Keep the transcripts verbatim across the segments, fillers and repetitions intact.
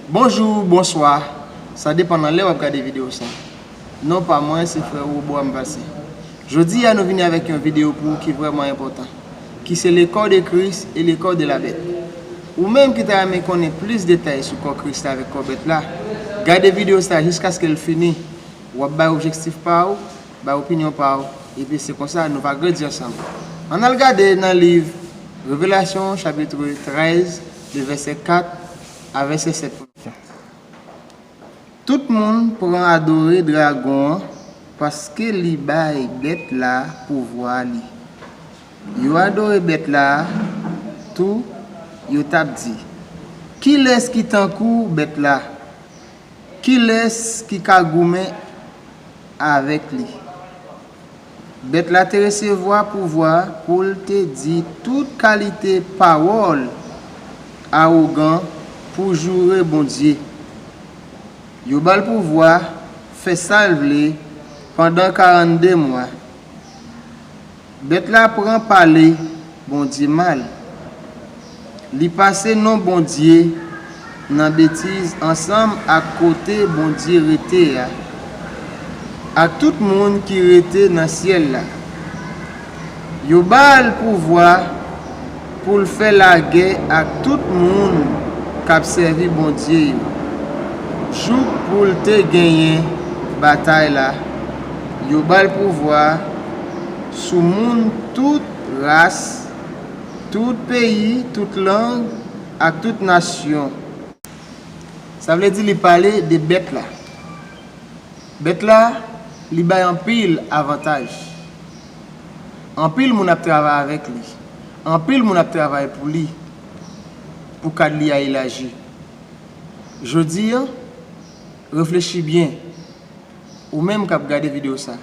Bonjou, bonswa, sa depann nan lè w ap gade videyo sa. Non pa mwen, se frè Roboam Vassen. Jodi a, nou vini avèk yon videyo pou ou ki vrèman enpòtan, ki se le corps de Christ et le corps de la bête. Ou menm ki ta renmen konnen plis detay sou kò Kris la avèk kò bèt la, gade videyo sa jiskaske l fini. W ap bay objektif pa w, bay opinyon pa w, epi se konsa nou va grandi ansanm. Ann al gade nan liv Revelasyon, chapit trèz, de vèsè kat a vèsè sèt. Tout moun pran adore dragon an, paske li bay bèt la pouvwa li. Yo adore bèt la tou, yo t ap di, "Kilès ki tankou bèt la? Kilès ki ka goumen avèk li?" Bèt la te resevwa pouvwa pou l te di tout kalite pawòl awogan pou joure Bondye. Yo ba l pouvwa fè sa l vle pandan karannde mwa. Bèt la pran pale Bondye mal. Li pase non Bondye nan betiz ansanm ak kote Bondye rete a, ak tout moun ki rete nan syèl la. Yo ba l pouvwa pou l fè lagè ak tout moun k ap sèvi Bondye yo, jouk pou l te genyen batay la. Yo ba l pouvwa sou moun tout ras, tout peyi, tout lang, ak tout nasyon. Sa vle di li pale de bèt la. Bèt la, li bay anpil avantaj. Anpil moun ap travay avèk li. Anpil moun ap travay pou li, pou kad li a elaji. Jodi a, reflechi byen, ou menm k ap gade videyo sa.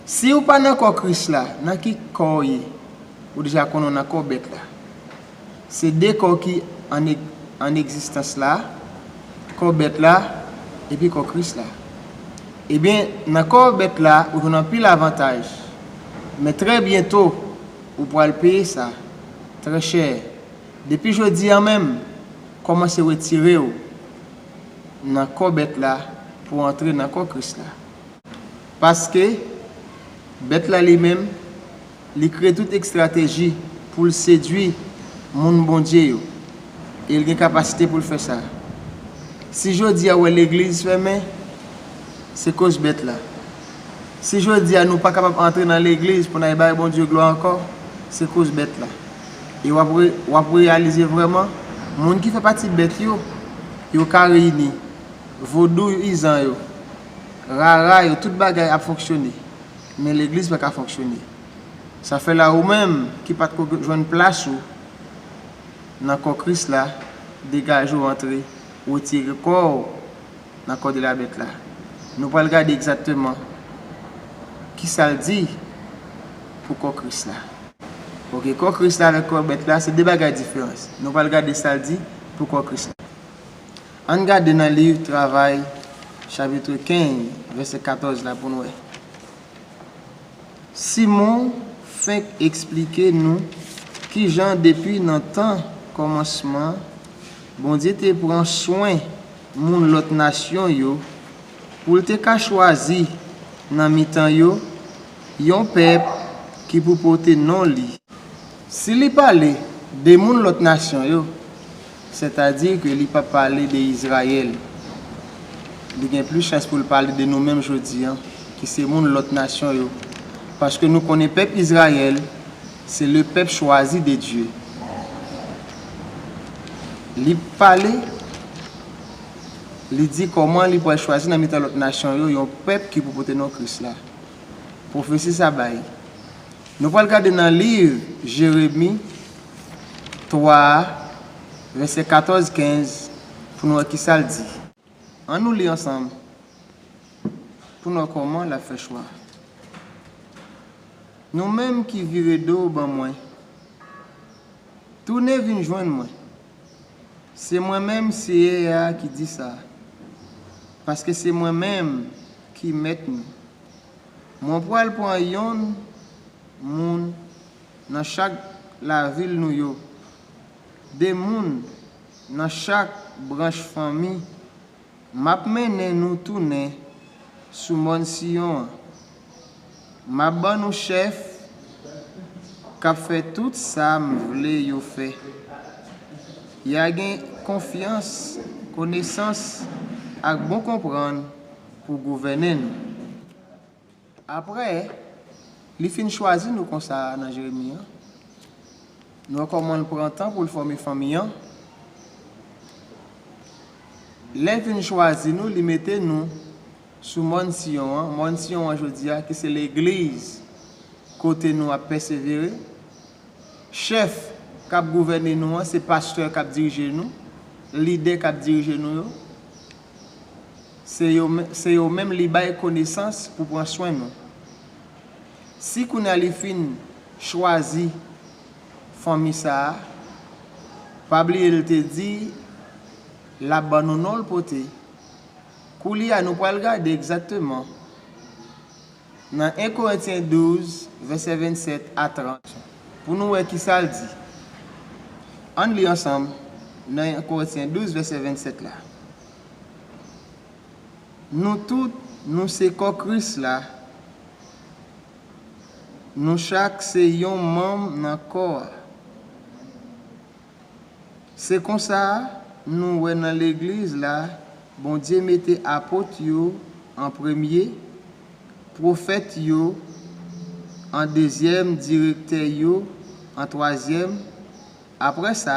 Si w pa nan kò Kris la, nan ki kò w ye? Ou deja konnen w nan kò bèt la. Se de kò ki an, an egzistans la, kò bèt la, epi kò Kris la. Ebyen, nan kò bèt la, ou jwenn anpil avantaj. Men trè byento, ou pral peye sa, trè chè. Depi jodi a menm, kòmanse retire w nan kò bèt la pou w antre nan kò Kris la. Paske, bèt la li menm, li kreye tout estrateji pou l sedui moun Bondye yo. E l gen kapasite pou l fè sa. Si jodi a w wè legliz fèmen, se koz bèt la. Si jodi a nou pa kapab antre nan legliz pou n al bay Bondye glwa ankò, se koz bèt la. E w ap re-, w ap reyalize vrèman, moun ki fè pati bèt yo, yo ka reyini. Vodouyizan yo, rara yo, tout bagay ap fonksyone. Men legliz pa ka fonksyone. Sa fè la ou menm ki pa t ko jwenn plas ou nan kò Kris la, degaje w antre, retire kò w nan kò de la bèt la. Nou pral gade egzakteman ki sa l di pou kò Kris la. Oke, kò Kris la avèk kò bèt la, se de bagay diferans. Nou pral gade sa l di pou kò Kris la. Ann gade nan liv Travay, chapit kenz, vèsè katòz la pou n wè. Simon fenk eksplike nou kijan depi nan tan kòmansman, Bondye te pran swen moun lòt nasyon yo pou l te ka chwazi nan mitan yo yon pèp ki pou pote non li. Si li pale de moun lòt nasyon yo, sètadi ke li pa pale de Izrayèl, li gen plis chans pou l pale de nou menm jodi a, ki se moun lòt nasyon yo. Paske nou konnen pèp Izrayèl, se le pèp chwazi de Dye. Li pale, li di kòman li pral chwazi nan mitan lòt nasyon yo yon pèp ki pou pote non Kris la. Pwofesi sa bay. Nou pral gade nan liv Jeremi twa a, vèsè katòz, kenz, pou n wè ki sa l di. Ann nou li ansanm, pou n wè kòman l ap fè chwa. Nou menm ki vire do ban mwen, tounen vin jwenn mwen. Se mwen menm Seyè a ki di sa, paske se mwen menm ki mèt nou. Mwen pral pran yonn moun nan chak lavil nou yo, de moun nan chak branch fanmi, m ap mennen nou tounen sou Mòn Siyon an. M ap ban nou chèf k ap fè tout sa m vle yo fè. Y a gen konfyans, konesans ak bon konprann pou gouvènen nou. Apre li fin chwazi nou konsa nan Jeremi an, nou wè kòman l pran tan pou l fòme fanmi an. Lè l fin chwazi nou, li mete nou sou Mòn Siyon an, Mòn Siyon an jodi a ki se legliz kote nou ap pèsevere. Chèf k ap gouvène nou an, se pastè k ap dirije nou, lidè k ap dirije nou yo. Se yo, se yo menm li bay konesans pou pran swen nou. Si kounye a li fin chwazi fanmi sa a, pa bliye l te di l ap ban nou non l pote. Koulye a nou pral gade egzakteman nan en Korentyen douz, vèsè vennsèt a trant, pou nou wè kisa l di. Ann li ansanm nan en Korentyen douz, vèsè vennsèt la. Nou tout, nou se kò Kris la. Nou chak se yon manm nan kò a. Se konsa, nou wè nan legliz la, Bondye mete apot yo an premye, pwofèt yo an dezyèm, direktè yo an twazyèm. Apre sa,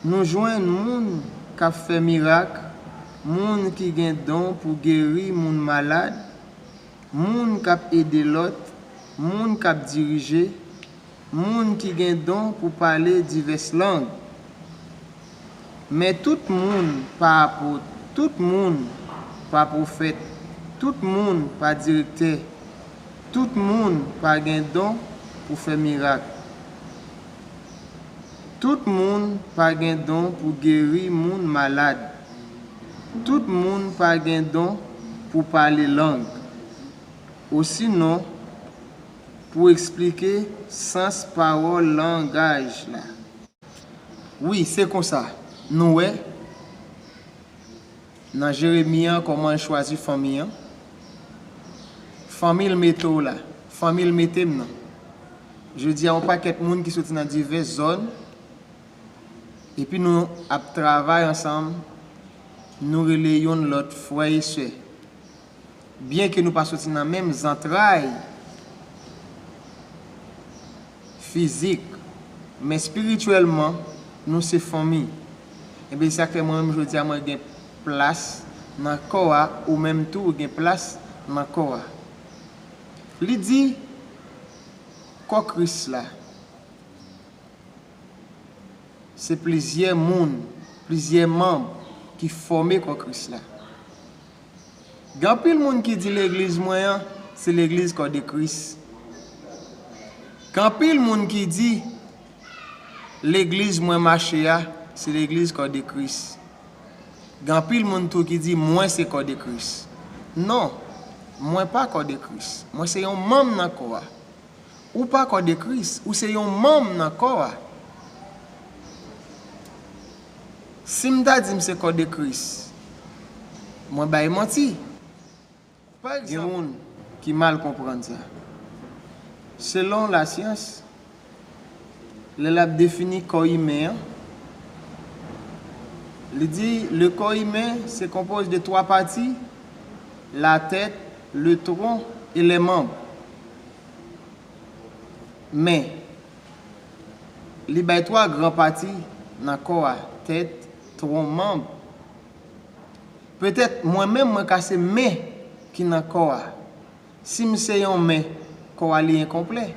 nou jwenn moun k ap fè mirak, moun ki gen don pou geri moun malad, moun k ap ede lòt, moun k ap dirije, moun ki gen don pou pale divès lang. Men tout moun pa apot, tout moun pa pwofèt, tout moun pa direktè, tout moun pa gen don pou fè mirak. Tout moun pa gen don pou geri moun malad. Tout moun pa gen don pou pale lang. Osinon, pou eksplike sans pawòl langaj la. Wi, se konsa. Nou wè nan Jeremi an kòman l chwazi fanmi an. Fanmi l mete w la. Fanmi l mete m nan. Jodi a, yon pakèt moun ki soti nan divès zòn, epi nou ap travay ansanm, nou rele youn lòt frè e sè. Byenke nou pa soti nan menm zantray fizik, men espirityèlman, nou se fanmi. Ebyen, se sa k fè mwen menm jodi a, mwen gen plas nan kò a, ou menm tou, ou gen plas nan kò a. Li di, kò Kris la, se plizyè moun, plizyè manm ki fòme kò Kris la. Gen anpil moun ki di legliz mwen an, se legliz kò de Kris. Gen anpil moun ki di legliz mwen mache a, se legliz kò de Kris. Gen anpil moun tou ki di mwen se kò de Kris. Non, mwen pa kò de Kris. Mwen se yon manm nan kò a. Ou pa kò de Kris, ou se yon manm nan kò a. Si m ta di m se kò de Kris, mwen bay manti. Pa egzanp, gen moun ki mal konprann sa. Selon lasyans, lè l ap defini kò imen an, li di, le corps humain se compose de trois parties, la tête, le tronc et les membres. Men, li bay twa gran pati nan kò a, tèt, twon, manm. Petèt, mwen menm, mwen ka se men ki nan kò a. Si m se yon men, kò a li enkonplè.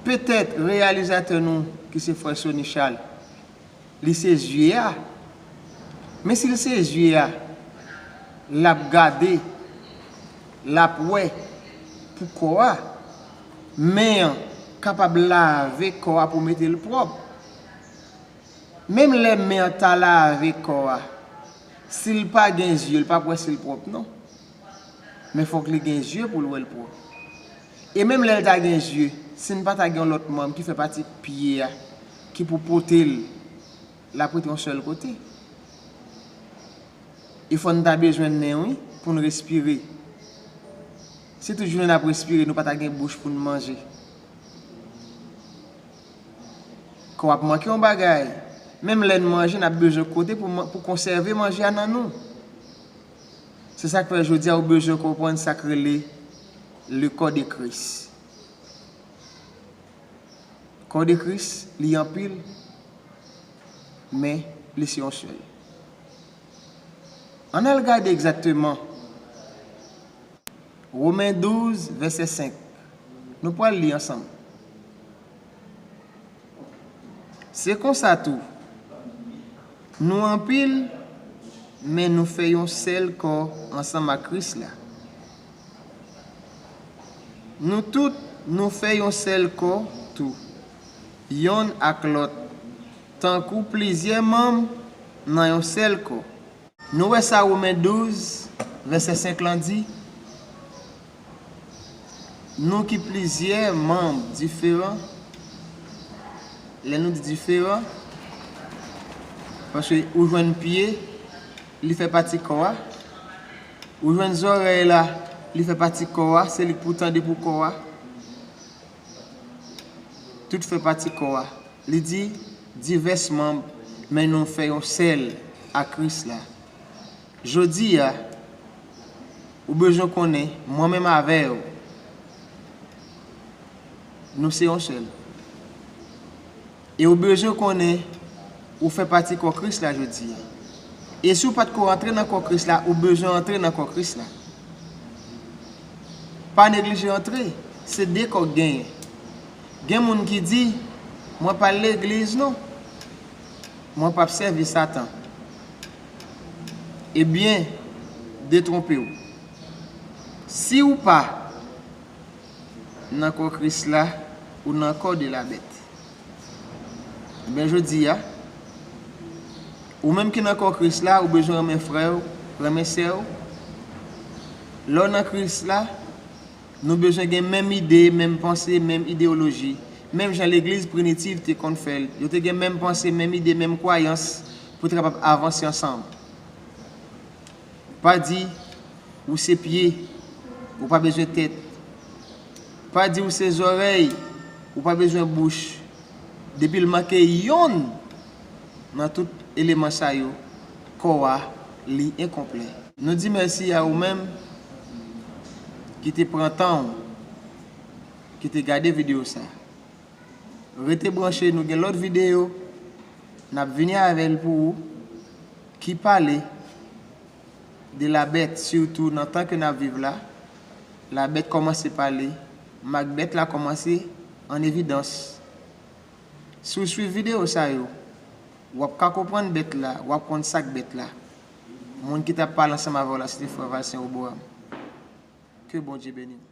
Petèt, reyalizatè nou, ki se frè Sony Charles, li se zye a. Men si l se zye a, l ap gade, l ap wè pou kò a. Men an kapab lave kò a pou mete l pwòp. Menm lè men an ta lave kò a, si l pa gen zye, l p ap wè si l pwòp non. Men fòk li gen zye pou l wè l pwòp. E menm lè l ta gen zye, si n pa ta gen yon lòt manm ki fè pati pye a, ki pou pote l, l ap rete yon sèl kote. E fò n ta bezwen nen, wi, pou n respire. Si tout jounen n ap respire, nou pa ta gen bouch pou n manje. Kò w ap manke yon bagay. Menm lè n manje, n ap bezwen kote pou, pou konsève manje a nan nou. Se sa k fè jodi a ou bezwen konprann sa k rele le corps de Christ. Kò de Kris, li anpil, men li se yon sèl. Ann al gade egzakteman Women douz, vèsè senk. Nou pral li ansanm. Se konsa tou, nou anpil, men nou fè yon sèl kò ansanm ak Kris la. Nou tout, nou fè yon sèl kò tou, yonn ak lòt, tankou plizyè manm nan yon sèl kò. Nou wè sa Women douz, vèsè senk lan di. Nou ki plizyè manm diferan, lè nou di diferan, paske ou jwenn pye, li fè pati kò a. Ou jwenn zòrèy la, li fè pati kò a, se li k pou tande pou kò a. Tout fè pati kò a. Li di, divès manm, men nou fè yon sèl ak Kris la. Jodi a, ou bezwen konnen, mwen menm avè w, nou se yon sèl. E ou bezwen konnen, ou fè pati kò Kris la jodi a. E si w pa t ko rantre nan kò Kris la, ou bezwen rantre nan kò Kris la. Pa neglije antre, se de kò k genyen. Gen moun ki di, mwen pa al legliz non, mwen p ap sèvi Satan. Ebyen, detwonpe w. Si w pa nan kò Kris la, ou nan kò de la bèt. Ebyen, jodi a, ou menm ki nan kò Kris la, ou bezwen renmen frè w, renmen sè w. Lè w nan Kris la, nou bezwen gen menm ide, menm panse, menm ideyoloji. Menm jan legliz primitiv te konn fè l, yo te gen menm panse, menm ide, menm kwayans pou te kapab avanse ansanm. Pa di ou se pye, ou pa bezwen tèt. Pa di ou se zòrèy, ou pa bezwen bouch. Depi l manke yonn nan tout eleman sa yo, kò a, li enkonplè. Nou di mèsi a ou menm ki te pran tan w, ki te gade videyo sa. Rete branche, nou gen lòt videyo n ap vini avè l pou ou, ki pale de la bèt, sitou nan tan ke n ap viv la. La bèt kòmanse pale, mak bèt la kòmanse an evidans. Si w swiv videyo sa yo, w ap ka konprann bèt la, w ap konn sa k bèt la. Moun ki t ap pale ansanm avè w la, se te frè Valcin Roboam. Ke Bondye beni w.